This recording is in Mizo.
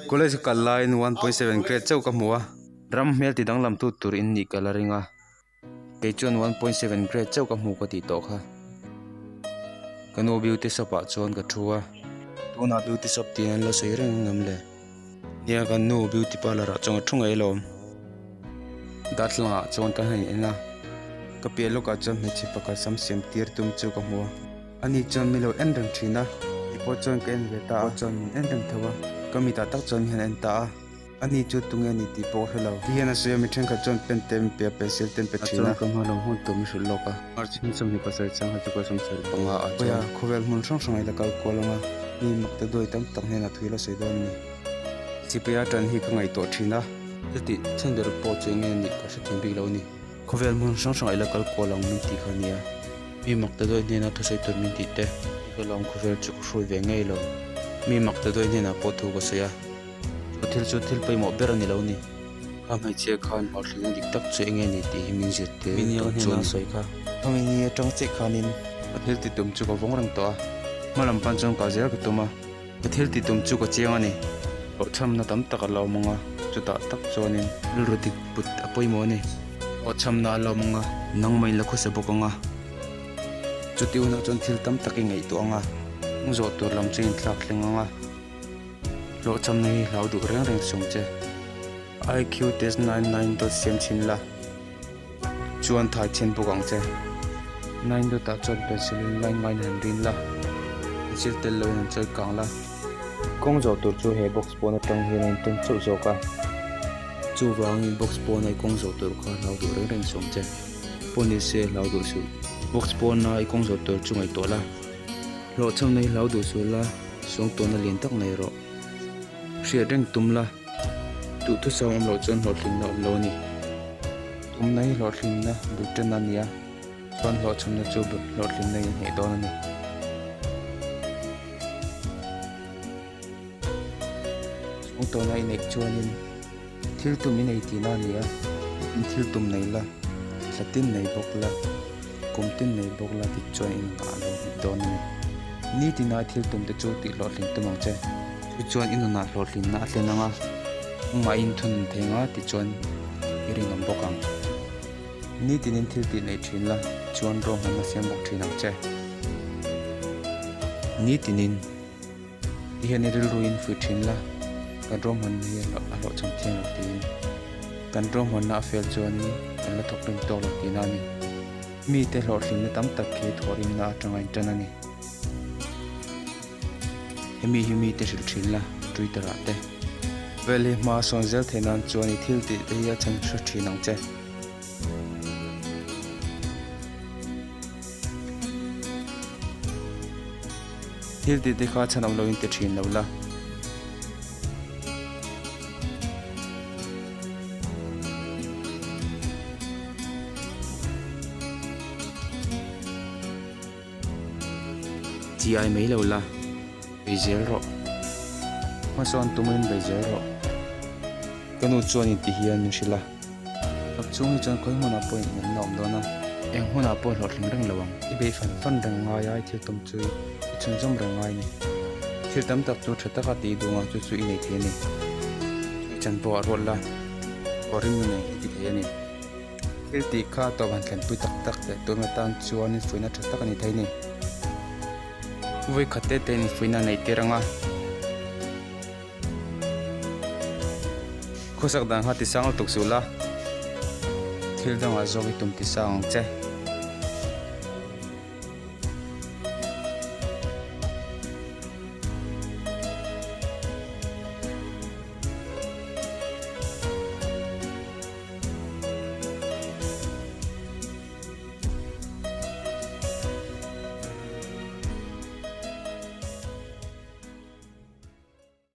College ka kal laiin 1.7 grade chauh ka hmu a. Ram hmel ti danglam tu tur in nih ka la ring a. Kei chuan 1.7 grade chauh ka hmu ka tih tawh kha. Ka nu beauty shop ah chuan ka thu a. Tunah beauty shop tiin an la sawi reng ang em le? Nia kan nu beauty parlour ah chuan ka thu ngei alawm. Darthlalang ah chuan ka han en a. Ka piah lawkah chuan hmeichhe pakhat sam siam tir tum chu ka hmu a. Ani chuan min lo en reng thin a. Kei pawh chuan ka en ve ta a. Chuan min en reng tho a. Ka mitah tak chuan min han en ta a. Ani chu tunge ni tih pawh ka hre lo. Ti hian a sawi a, mi thenkhat chuan pen te min pe a, pencil te an pe thin a. Chuan ka hma lo hmun tur min hrilh lawk a. March hming 27 chang kha chu ka 75 ah chuan. Khawvel hmun hrang hrang ila kal kual ang a, mi mak te duai tam tak hnenah thu ila sawi dawn a ni. Sipai a tan hi ka ngaihtuah thin a. Chutih chhan ber pawh chu enge nih ka hrethiam bik lo a ni. Khawvel hmun hrang hrang ila kal kual ang min tih kha a nia. Mi mak te duai hnena thusawi tur min tih te. Ka lawm khawvel chu ka hruai ve ngei lo. Mi mak te duai hnenah pawh thu ka sawi a. Chu thil chu thil pawimawh ber a ni lo ni. Kha hmeichhia khan hlawhtlinna dik tak chu enge ni tih hi min zirtir tawh chu a ni. Sawi kha. Khami ni atang chiah khanin ka thil ti tum chu ka vawng reng tawh a, hma lam pan chuan kal zel ka tum a, ka thil ti tum chu ka chiang a ni. Hlawhchhamna tam tak a lo awm ang a, chutah tak chuanin rilru dik put a pawimawh a ni. Hlawhchhamna a lo awm ang a, nangmah in la khawsa bawk ang a, chuti hunah chuan thil tam tak i ngaihtuah ang a, zawh tur lam chu i inthlak thleng ang a. Hlawhchhamna hi hlau duh reng reng sung che. IQ test nine nine dot siam chhin la, chuan thai chhin bawk ang che. Nine dot ah chuan pencil in line ngaiin han rin la, pencil tel loin han chawi kang la. Kawng zawh tur chu he box pawn atang hian a intan chauh zawk a. Chuvangin box pawna i kawng zawh tur kha hlau duh reng reng sung che. Pawh ni se hlau duh suh. Box pawna i kawng zawh tur chu ngaihtuah la. Hlawhchhamna hi hlau duh suh la. Suangtuahna lian tak nei rawh. Hriat reng tum la. Duhthusam awm loh chuan hlawhtlinna awm lo a ni. Tumna hi hlawhtlinna bul tan a ni a, chuan hlawhchhamna chu hlawhtlinna in hneih dawn a ni. Suangtuahna i neih chuanin thil tum i nei tihna a ni a, in thil tum nei la, thla tin nei bawk la, kum tin nei bawk la tih chuan in ngah lo vek dawn a ni. Nitina i thil tum te chu tih hlawhtlin tum ang che. Chu chuan i nunah hlawhtlinna a thlen ang a, nangmah in thunun thei ang a tih chuan i rinawm bawk ang. Nitinin thil tih nei thin la, chuan ruahmanna siam bawk thin ang che. Nitinin. Ti hian i rilru in fuih thin la, kan ruahmanna hi a hlawhchham thiang lo tiin. Kan ruahmanna a fel chuanin kan la thawk rem tawk lo tihna a ni. Mite hlawhtlinna tam tak khi thawhrimna atanga intan a ni. Hemi hi mite hrilh thin la, Twitter ah te. Vel hi hma sawn zel theih nan chuan i thil tih te hi a chhan hre thin ang che. Thil tih te kha chhan awm loin ti thin lo la. Chi ai mai lo la, bei zel rawh. Hmasawn tumin bei zel rawh. Ka nu chuan inti hian min hrilh a. Tap chung hi chuan khawi hmunah pawh inhmuhna a awm dawn a, eng hmunah pawh hlawhtling reng lo ang. I bei fan fan reng ngai a, i thil tum chu i chhunzawm reng ngai a ni. Thil tam tak chu tha taka tih duh ang chu chu i nei thei a ni. I chanvo ah ruat la, aw ring na nei i ti thei a ni. Thil tih kha tawp han thlenpui tak tak leh tun atan chuan infuihna tha tak a ni thei a ni. Vawikhat te te in infuihna a neih tir ang a. Khawsak dan kha ti sang lutuk suh la, thil dangah zawk i tum ti sang ang che.